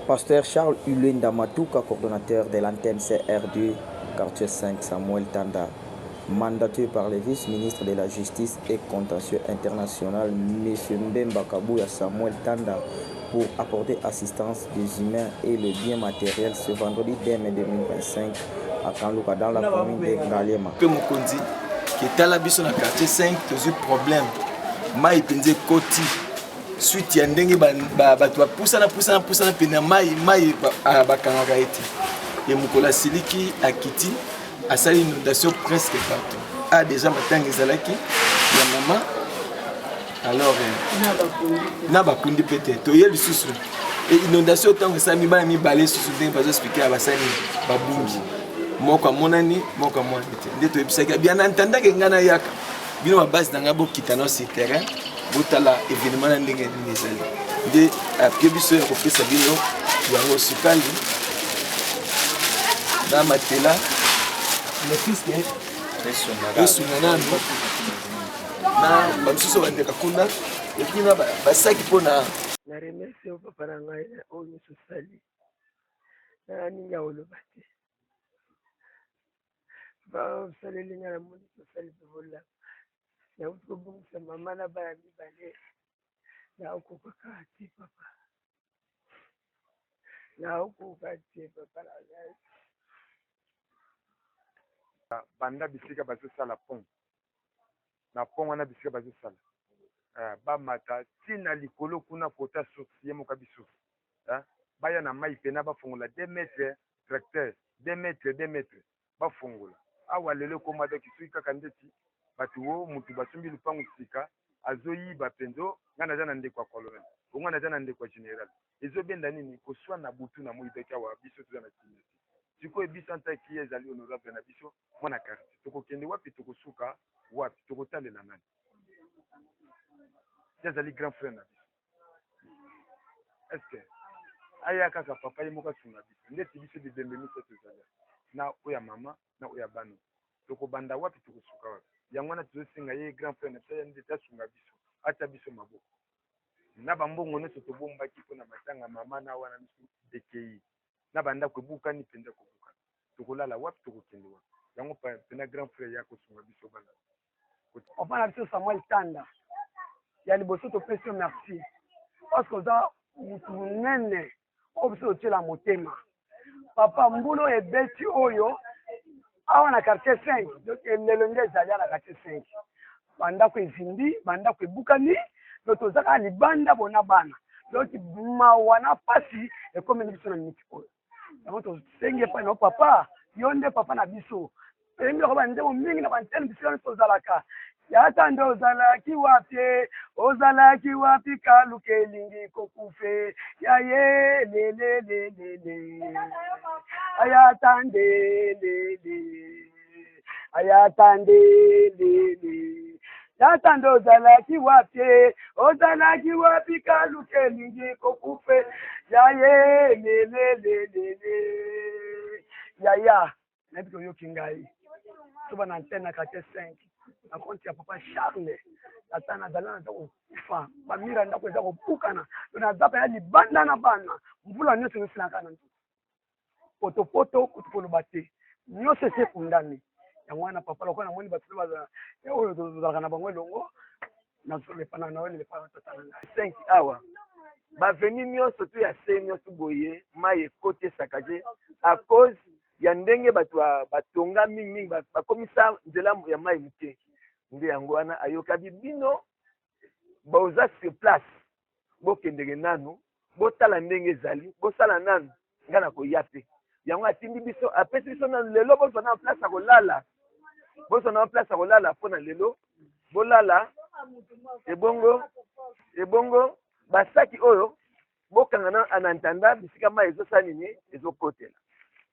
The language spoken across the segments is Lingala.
Pasteur Charles Ulenda Matuka, coordonnateur de l'antenne CR2, quartier 5, Samuel Tanda, mandaté par le vice-ministre de la Justice et contentieux international, M. Mbemba Kabouya Samuel Tanda, pour apporter assistance des humains et le bien matériel ce vendredi 2 mai 2025 à Kanluka dans la commune de Ngaliema. Pe mokonzi ketala biso na quartier 5 tozwi problème mai mpenza ekoti suite ya ndenge bato bapusana pusana pusana pene ya mai mai bakangaka ye te ye mokolo asiliki akiti asali inondation presque partout a ah, déjà matanga ezalaki ya mama alors eh, na bakundi mpe te toye lisusu e inondation ntango esalami bana mibale lisusu ndenge bazo explike ya basali babungi moko amonani moko amonani te nde toyebisaki bien entendake ngai nayaka bino babase na ngai bokita na sur terrain botala événement na ndenge nini ezali nde apie biso ya kopesa bino yango sukali na matela ne fiske esunga nanu na bamisusu bandeka kuna epuis na basaki mpo na na remercie yo papa na ngai na oyo nyonso osali na ningi ya koloba te osaleli ngai namoni tosali mpe bolamu nauti kobongisa mama na bana mibale naokoka kaka te papa naokoka te papa na ngai banda bisika bazosala pont na pont wana bisika bazosala eh, bamata ntina likolo kuna kota source ye moko abi source eh, baya na mai pena bafongola 2 mètre tracteur 2 mètre 2 mètre bafongola awa lelo ekoma donc soki kaka ndeti bato o motu basombi lupangu sika azoyiba mpenza o ngai naza na ndeko ya colonel o ngai naza na ndeko ya general ezobenda nini koswana butu na moi donc awa biso toza na kimia te sikoyo biso antaki ye ezali honorable na biso mwana quartier tokokende wapi tokosuka wapi tokotalela nani ye azali grand frère na biso est ce que aya kaka papa ye moko asunga biso ndeti biso bibembe misato ezali na oyo ya mama na oyo ya bana tokobanda wapi tokosuka wapi yango wana tozosenga ye grand frère na biso aya ndeti asunga biso atya biso maboko na bambongo nyonso tobombaki mpo na matanga mama na wana biso ekei na bandako ebukani mpenza kobukana tokolala wapi tokokende wapi yango mpena grand frère ya kosunga biso bana Papa na biso Samuel Tanda, ya liboso topesi yo merci parce que oza mutu monene oyo biso totyela motema. Papa, mbula oyo ebeti oyo awa na quartier 5, donc elelo nde ezali awa na quartier 5, bandako ezindi, bandako ebukani, donc toza kaka libanda bona bana, donc mawa na pasi ekomeli biso na miniti oyo. Yango tosengi epai na yo papa, yo nde papa na biso. Toyembi yoko banzembo mingi na bantene bisika nyonso tozalaka. Yata nde ozalaki wapi, ozalaki wapi kaluka elingi kokufe ya ye lelelelele ayata nde lele ayata nde lele Tata nde ozalaki wapi ozalaki wapi kaluka elingi kokufe ya ye lelelelele yaya nayebi ke oyoki ngai toba na antenne na quartier 5 na compte ya papa Charles tata nazali naza kokufa bamira ndako eza kobukana to naza mpenza libanda na bana mvula nyonso ezosilaka na nzoto potopoto kutu koloba te nyonso esi ekundami yango wana papa lokola namoni bato mpe bazala oyo tozalaka na bango elongo nazolepana na oyo lepana tata na ngai 5 awa baveni nyonso to ya se nyonso boye mai ekoti esakage à cause ya ndenge bato batonga mingimingi bakomisa nzela ya mai moke nde yango wana ayokabi bino boza sur place bokendeke nanu botala ndenge ezali bosala nanu ngai nakoya mpe yango atindi biso apesi biso nanu lelo bozwa nanu place ya kolala bozwa nanu place ya kolala mpo na lelo bolala ebongo ebongo basaki oyo bokanga na anantanda bisika mai ezosala nini ezokotela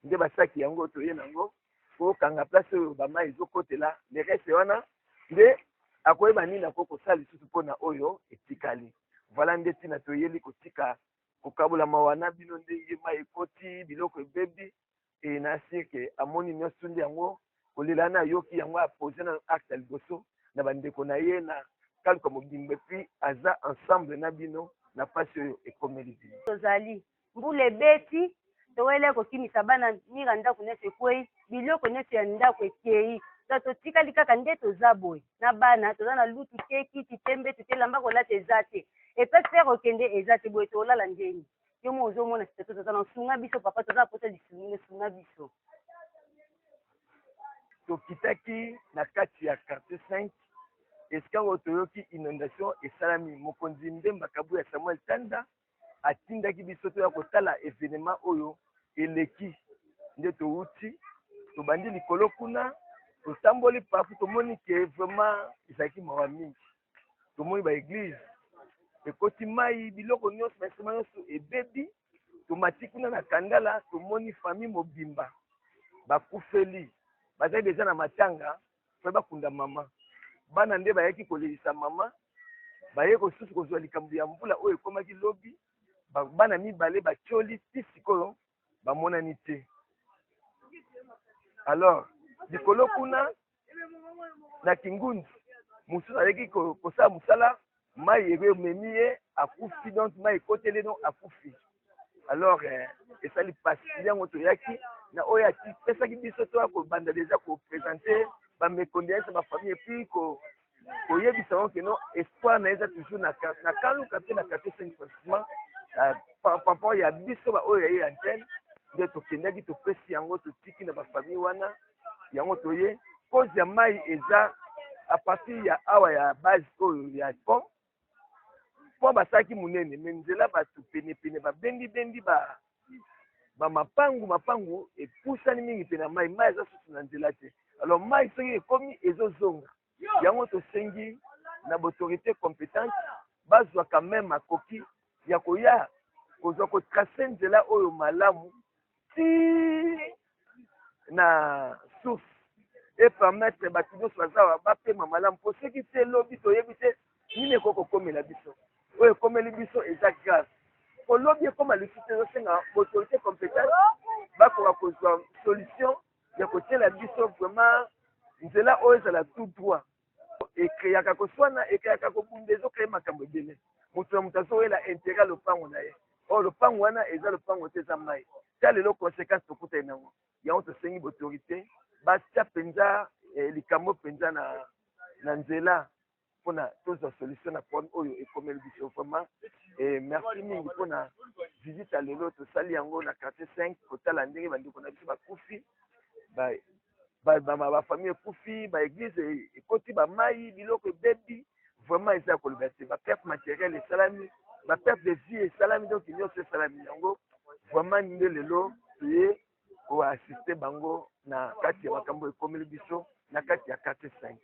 nde basaki yango toye nango kokanga place oyo bamai ezokotela le reste wana nde akoyeba nini akoki kosala lisusu mpo na oyo etikali voilà nde ntina toyeli kotika kokabola mawa na bino ndenge mai ekoti biloko ebebi e na sirke amoni nyonso nde yango kolela na ayoki yango apose na acte ya liboso na bandeko na ye na Kaluka mobimba et puis aza ensemble na bino na pasi oyo ekomeli bino. Tozali mbula ebeti towelaki kokimisa bana mur ya ndaku nionso ekweyi biloko nionso ya ndaku ekeyi donc totikali kaka nde toza boye na bana toza na lutu te kiti te mbetu te elamba kolata eza te epayi pe ya kokende eza te boye tolala ndeni yo moko ozomona situation toza na sunga biso papa toza na posa lisungi no sunga biso. Tokitaki na kati ya quartier 5 esika oyo toyoki inondation esalami. Mokonzi Mbemba Kabuya Samuel Tanda atindaki biso toya kotala evenement oyo eleki. Nde towuti tobandi likolo kuna totamboli partout, tomoni ke vraiment ezalaki mawa mingi. Tomoni ba eglise ekoti mayi, biloko nyonso, ba instrument nyonso ebebi. Tomati kuna na Kandala, tomoni famille mobimba bakufeli, bazali deja na matanga po bakunda mama. Bana nde bayaki kolelisa mama, baye kosusu kozwa likambo ya mbula oyo ekomaki lobi. Bana mibale batioli ti sikoyo bamonani te. Alors likolo kuna na Kingundu, mosusu ayaki kosala mosala, mai ememi ye akufi, donc mai ekoteli donc akufi. Alors esali pasi yango toyaki na oyo apesaki biso toya kobanda deja kopresente ba mes condoleances ya ba famille et puis koyebisa bango que non, espoir na ye eza toujours na Kaluka mpe na quartier 5 précisément par rapport ya biso ba oyo ya ye antenne. Nde tokendaki topesi yango, totiki na ba famille wana yango. Toye cause ya mai eza à partir ya awa ya base oyo ya pont mpo basalaki monene me nzela, bato penepene babendibendi ba bamapangu mapangu epusani mingi mpe na mai, mai eza susu na nzela te. Alors mai soki ekomi ezozonga yango. Tosengi na baautorité compétente bazwa quand même makoki ya koya kozwa kotrace nzela oyo malamu ti na source e permettre bato nyonso baza bapema malamu, mpo soki te lobi toyebi te nini ekoki kokomela biso. Oyo ekomeli biso eza grave, po lobi ekoma lisusu te. Ezosenga baautorité compétente bakoka kozwa solution ya kotiela biso vraiment nzela oyo ezala tout droit. Ecréaka koswana, ecréaka kobunda, ezocréer makambo ebele. Moto na moto azowela intérêt ya lopango na ye. Oyo lopango wana eza lopango te, eza mai. Ta lelo conséquence tokutani nango yango. Tosengi baautorité batia mpenza likambo mpenza na nzela mpona tozwa solution na problème oyo ekomeli biso vraiment. Merci mingi mpona visite ya lelo. Tosali yango na quartier 5 kotala ndenge bandeko na biso bakufi, bafamille ekufi, baeglise ekoti bamai, biloko ebebi. Vraiment eza ya koloba te. Baperte matériel esalami, baperte de vie esalami, donc nyonso esalami yango. Vraiment nde lelo toye koassiste bango na kati ya makambo ekomeli biso na kati ya quartier 5.